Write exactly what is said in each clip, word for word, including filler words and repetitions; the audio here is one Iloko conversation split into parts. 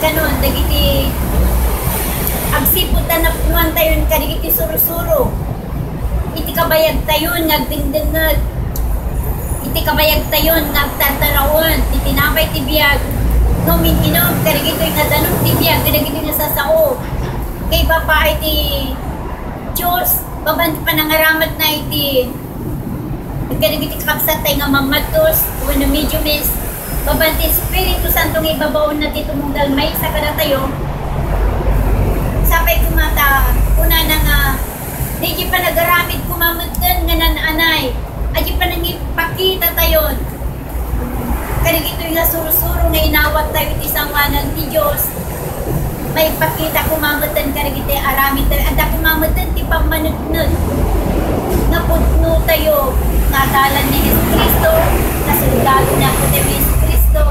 Kanon, dagiti agsipud ta napnuantayon kadagiti sursuro. Iti kabayagtayon nga agdengdengngeg. Iti kabayagtayon nga agtartaraon ti tinapay ti biag. Nga umin-inom kadagitoy nga danum ti biag, kadagitoy nga sasao. Kaiba pa iti Dios, babaen ti panangaramatna iti kadagiti kakabsattayo nga mammadtos wenno mediumis, babaen ti Espiritu Santo nga ibabaonna ti tumunggal maysa kadatayo. Sapay koma ta kunana nga, daydi panagaramid koma metten nga naan-anay, a di panangipakitatayon kadagitoy nga sursuro nga inawattayo iti sangoanan ti Dios. Maipakita koma metten kadagiti aramidtayo. Adda koma metten ti pammaneknek nga pudnotayo nga adalan ni Jesu-Cristo, nga soldado ni Apotayo Jesu-Cristo.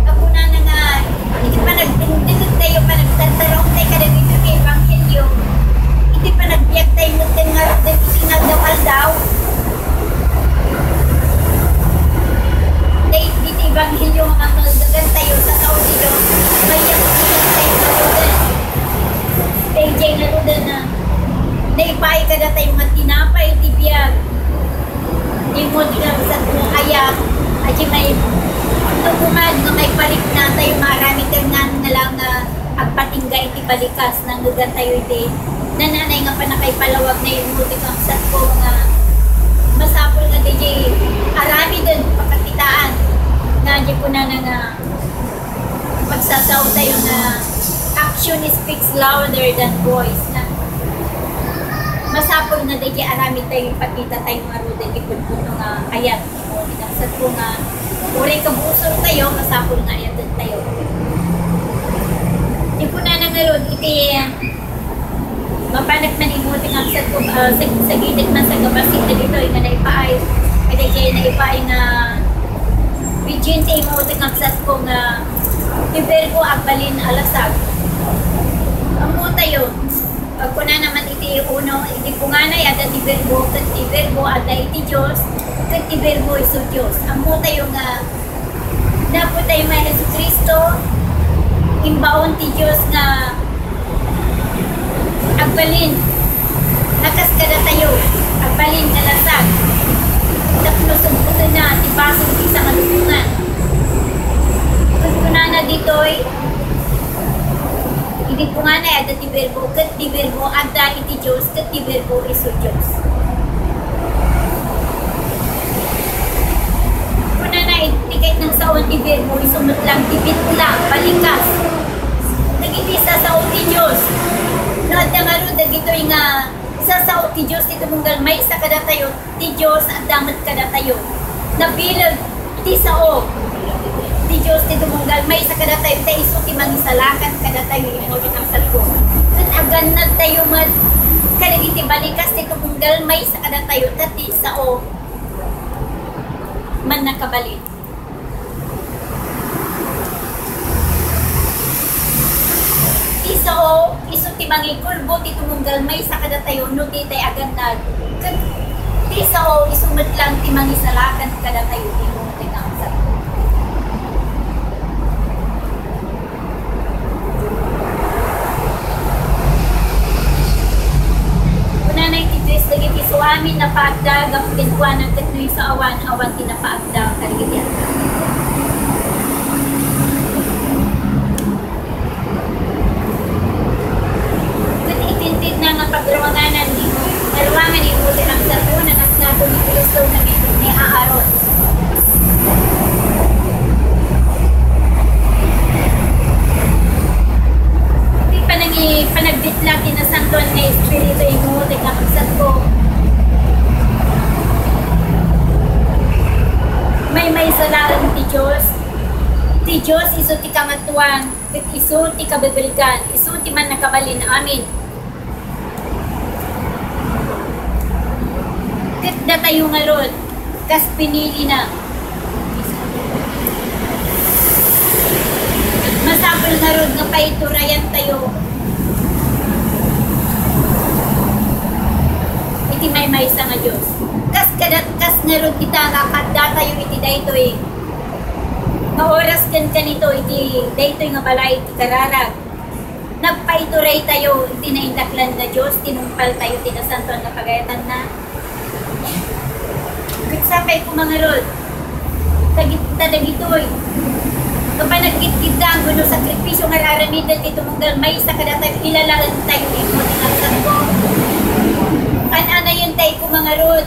Nga kunana nga, iti panagdengdengngegtayo, panagtartaraontayo kadagitoy nga ebanghelio, iti panagbiagtayo metten ngarud iti inaldaw-aldaw, daydi ti ebanghelio nga mangngeggantayo, sasao ti Dios, mayat ti tayo ngaruden. Daydiay ngaruden a naipaay kadatayo nga tinapay ti biag. Dimo ti kabsatmo aya, a di may tukuman nga maipariknatayo, maaramid nga nalaw nga agpatingga iti balikas. Nangngeggantayo iti naan-anay nga pannakaipalawag nga immuna ti kabsatko nga masapul nga daydi aramiden, pakakitaan nga di kunana nga pagsasaotayo nga action speaks louder than voice, na masapul nga daydi aramidtayo, ipakitatayo ngaruden ti pudpudno nga ayat. O, ti kabsatko nga, uray kabusortayo, masapul nga ayatentayo. Di kunana ngarud, iti, mapanak man immuna ti kabsatko, ah, sag-, sagidet man sa gabassit dagitoy nga naipaay, kadaydiay naipaay nga, Virgin ti immuna ti kabsatko nga, ti Virgo agbalin a lasag. Ammotayo, pagkunana man iti uno, iti punganay, adda ti Virgo, ket ti Virgo adda iti Dios, ket ti Virgo isu Dios. Ammotayo nga, napotayo nga Jesu-Cristo, imbaon ti Dios nga agbalin, a kas kadatayo, agbalin nga lasag, tapno sugbotenna ti basol ti sangalubogan. Ket kunana ditoy, iti punganay, adda ti Virgo, ket ti Virgo adda iti Dios, ket ti Virgo isu Dios. Kunana, iti kayatna nga sao ti Virgo, isu met lang ti bitla, balikas. Dagiti sasao ti Dios. No adda ngarud dagitoy nga sasao ti Dios ti tumunggal maysa kadatayo, ti Dios adda met kadatayo. Nabileg ti sao ti Dios ti tumunggal maysa kadatayo, ta isu ti mangisalakan kadatayo, immuna ti kabsatko. Ket agannadtayo met kadagiti balikas ti tumunggal maysa kadatayo, ta ti sao mannakabalin. Ti sao, isu ti mangikulbo ti tumunggal maysa kadatayo no ditay agannad. Ket ti sao, isu met lang ti mangisalakan kadatayo, immuna ti kabsatko. Kunana iti Dios dagiti isu amin napaagda gapu kenkuana, ket no isu awan, awan ti napaagda kadagiti agda. Ket iti intedna nga pagruanganan ni, nga ruangan ni Mose, ang sato na nasnato ni Cristo nga ni, ni Aaron. Ti panangi-, panagditla ti Nasantoan nga Espiritu, immuna ti kabsatko. Maymaysa laeng ti Dios. Ti Dios isu ti Kangatoan, ket isu ti kabebelgan, isu ti mannakabalin amin. Ket datayo ngarud, kas pinilina. Masapul ngarud nga paiturayantayo iti maymaysa nga Dios. Kas kadat-, kas ngarud ita nga kaddatayo iti daytoy Nga oras ken kanito iti daytoy nga balay ti kararag, nagpaituray tayo iti naindaklan nga Dios, tinungpal tayo ti nasantoan nga pagayatanna. Ket sapay koma ngarud, dagit-, ta dagitoy nga panagkidkiddang wenno sakripisio nga ar-aramiden ti tumunggal maysa kadatayo, ilalaentayo iti kabsatko. An-anayen tayo koma ngarud.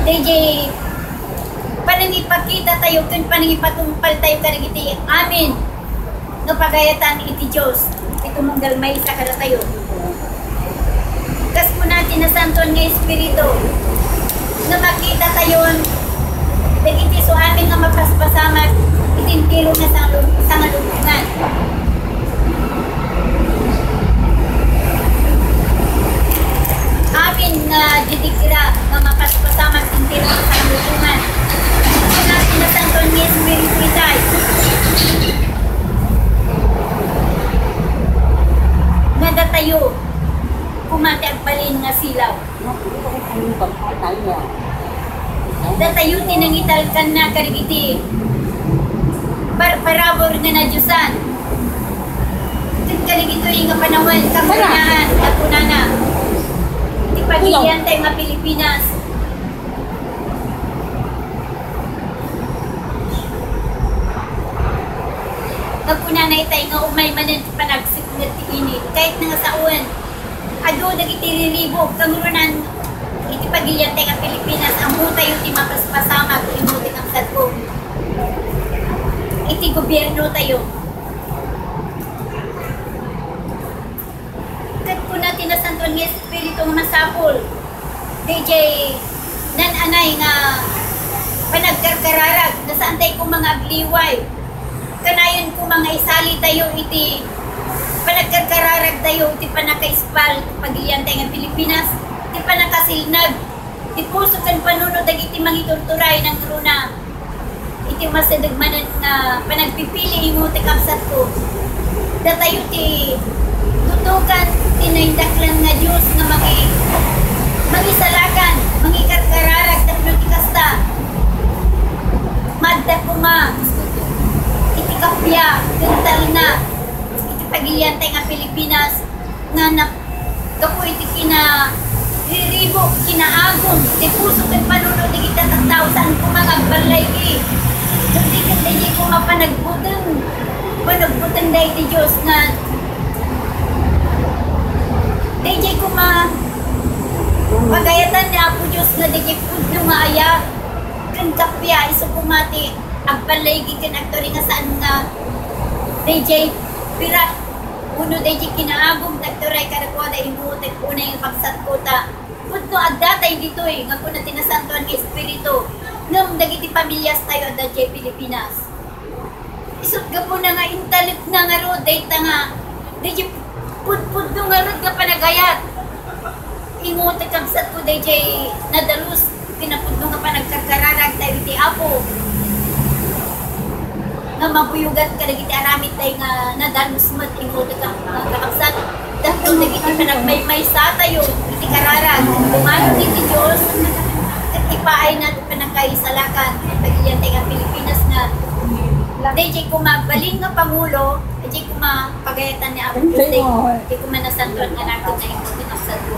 Daydiay panangipakita tayo ken panangipatungpal tayo kadagiti amin nga pagayatan iti Dios, iti tumunggal maysa kadatayo. Kas kuna ti Nasantoan nga Espiritu, nga makita tayon dagiti isu amin nga mapaspasamak iti entero nga sangalu-, sangalubongan. Amin nga didigra nga mapaspasamak ti entero nga sangalubongan. Kuna ti Nasantoan nga Espiritu itay nga datayo koma ti agbalin nga silaw. Datayo ti nangitalkanna kadagiti parparabur nga nadiosan. Ket kadagitoy nga panawen, kangrunaan, nga kunana, ti pagilian tayo nga Pilipinas. Nga kunana itay nga umay manen ti panagsekmet ti init. Kayatna nga sawen, adu dagiti riribuk, kangrunaan iti pagilian tayo nga Pilipinas, ammo tayo ti mapaspasamak, imo ti kabsatko. Iti gobierno tayo. Ket kuna ti Nasantoan nga Espiritu nga masapul, daydiay nan-anay nga panagkarkararag, nga saan tayo koma nga agliway. Kanayon koma nga isali tayo iti panagkarkararag tayo, iti pannakaispal, pagilian tayo nga Pilipinas, iti pannakasilnag, ti puso ken panunot dagiti mangiturturay nangruna. Iti masideg manen nga panagpipili, imo ti kabsatko, datayo ti tutukan ti naindaklan nga Dios nga mangi-, mangisalakan, mangikarkararag tapno ti kasta, maadda koma iti kappia ken talna iti pagilian tayo nga Pilipinas. Nga nap-, gapu iti kinariribuk, kinaagum ti puso ken panunot dagiti tattao, saan koma nga agballaygi. Ket di ket daydiay koma panagbuteng, panagbuteng daydi Dios nga daydiay koma pagayatan ni Apo Dios nga daydiay pudno nga ayat ken kappia, isu koma ti agballaygi ken agturay nga saan nga daydiay pirak wenno daydiay kinaagum ti agturay kadakuada, imo ti unay nga kabsatko, ta pudno adda tayo ditoy nga kuna ti Nasantoan nga Espiritu, ngem dagiti pamilias tayo adda diay Pilipinas. Isut' gapuna nga intalekna ngarud dayta nga daydiay pudpudno ngarud nga panagayat. Imo ti kabsatko daydiay nadalus, kinapudno nga panagkarkararag tayo iti Apo. Nga mabuyogan kadagiti aramid tayo nga nadalus met, imo ti ka-, nga kakabsat. Dagiti dagiti panagmaymaysa tayo iti kararag. Dumalo iti Dios, ket ipaayna ti panagkaisalakan, pagilian tayo nga Pilipinas nga daydiay koma agbalin nga pangulo, daydiay koma pagayatan ni Apo Dios, daydiay koma nasantoan nga nakit na imo ti kabsatko.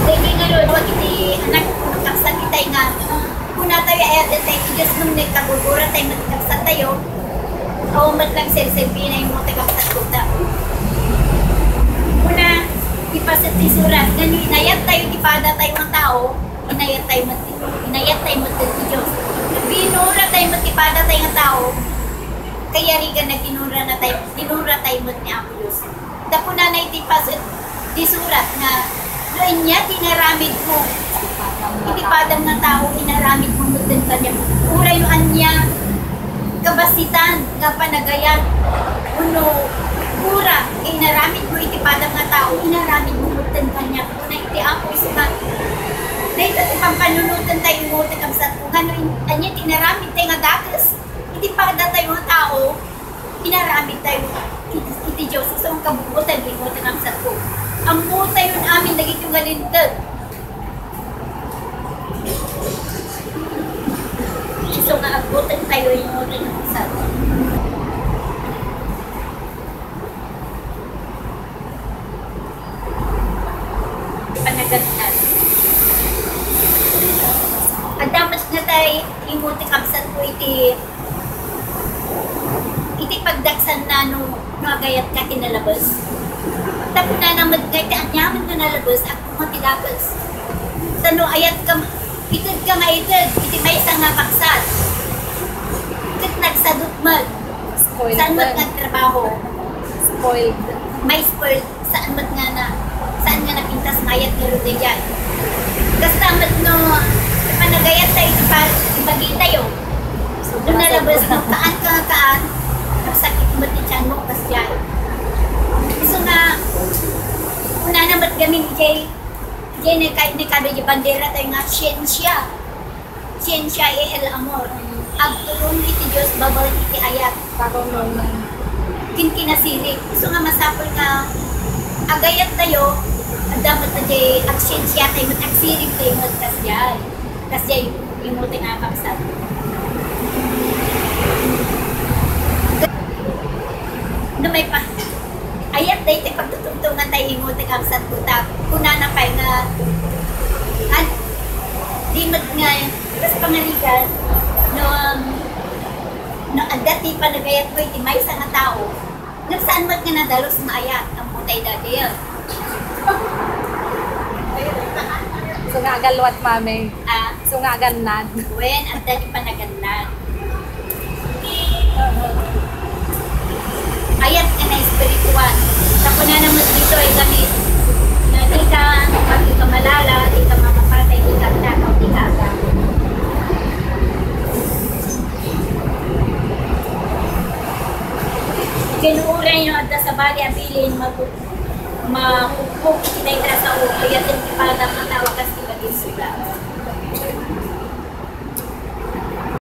Daydiay ngarud, iti anak, kabsat itay nga, kuna tayo, ay, adda tayo ti Dios, nung nagkagurgura tayo, met kabsat tayo, awan met lang serserbi na imo ti kabsatko ta. Kuna, ipaset ti surat, nga no inayat tayo ti pada tayo nga tao, inayat tayo met, inayat tayo met ti Dios. Binura tayo met ti pada tayo nga tao, kayarigan na ginura na tayo, ginura tayo met ni Apo Dios. Ta kunana iti paset ti surat nga, no ania ti inaramidmo iti padam nga tao, inaramidmo met kaniak. Uray no ania kabasitan nga panagayat, wenno gura nga inaramidmo iti padam nga tao, inaramidmo met kaniak. Kuna iti Apo, isu nga, dayta ti pampanunoten tayo, imo ti kabsatko, nga no in-, ania ti inaramid tayo nga dakes iti pada tayo nga tao, inaramid tayo iti, iti Dios, isu nga kabuotan, imo ti kabsatko. Ammotayon amin dagiti nga linteg. Isu nga agbutengtayo, immuteng a kabsat. Panaganlan. Adda met nga tay, immuteng a kabsatko iti Iti pagdaksanna no, no agayatka ti nalabes. Ta kunana met nga iti aniaman nga nalabes, agpungo ti dakes. Ta no ayatka, itedka nga ited iti maysa nga kabsat. Ket nagsadut met. Spoiled Saan met man. Nagtrabaho? Spoiled. May spoiled. Saan met nga na, saan nga napintas nga ayat ni Rude diay. Kasta met no, panagayat tayo, di pa, di pa tayo. No nalabes mo, kaan ka nga kaan, nagsakit met ti tiyan mo, kas diay. Isu nga, kunana met gamin, diay, diay, ni kay, ni kabi di bandera tayo nga, siensya. Siensya, el amor. Agturong iti Dios babaen iti ayat. Ken kinasirib. Isu nga masapul nga agayat tayo, adda met ti agsiensia tayo, met agsirib tayo, met kasdiay. Kasdiay, immuteng a kabsat. No maipa-, ayat daytoy pagtutungtungan tayo, immuteng a kabsat, ta kunana pay nga, an-, di met nga, kas pangarigan, no, um, no, adda ti panagayatko iti maysa nga tao, ngem saan met nga nadalus nga ayat, ammo tay dadayan. Isu nga agalwat, mami. Ah. Isu nga agannad. Wen, adda ti panagannad. Ayat nga naespirituan. Ta kunana met ditoy gamin, nga dika, dika malala, dika mapapatay, dika agnakaw, dika agawid. Ken uray no adda sabali a bilin, mapu-, mapukpok iti dayta a sao, ayat ti pagdakdakkel.